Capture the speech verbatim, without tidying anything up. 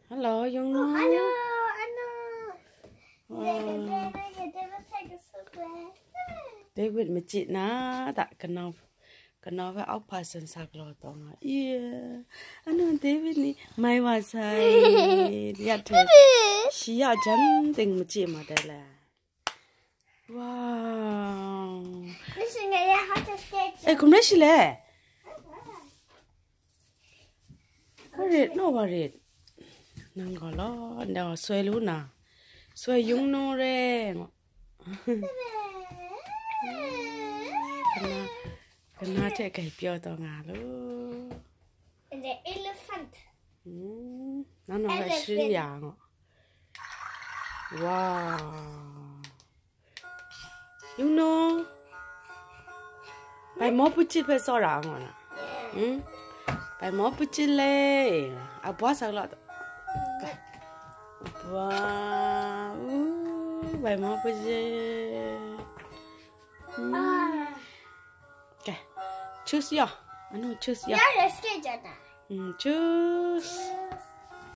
Hello, Yungno. Ano, ano. Wow. David machyi na ta, kanau, kanau hpe au hpa san sa galaw taw nga. Iya. Ano David ni mai wa sai. Ya hte. Shi ya jan ting machyi ma dai le. Wow. Listen, I have to stay. Eh, hkum rai shi le? Worried, no worried. Nang gaw law, nang gaw soi lu na. Soi Yungno re. Kana, kana hte kai pyaw taw nga lu. And the elephant. Hmm, nang nang rai shi ya ngo. Wow. Yungno. Bai mo puchit hpe tsawra ango na. Hmm? Bai mo puchit le. A bwa sa la. Bwa. Ooh, bai mo puchit. Hmm. Okay. Choose yo. Anu choose yo. Yare skejana. Hmm, choose.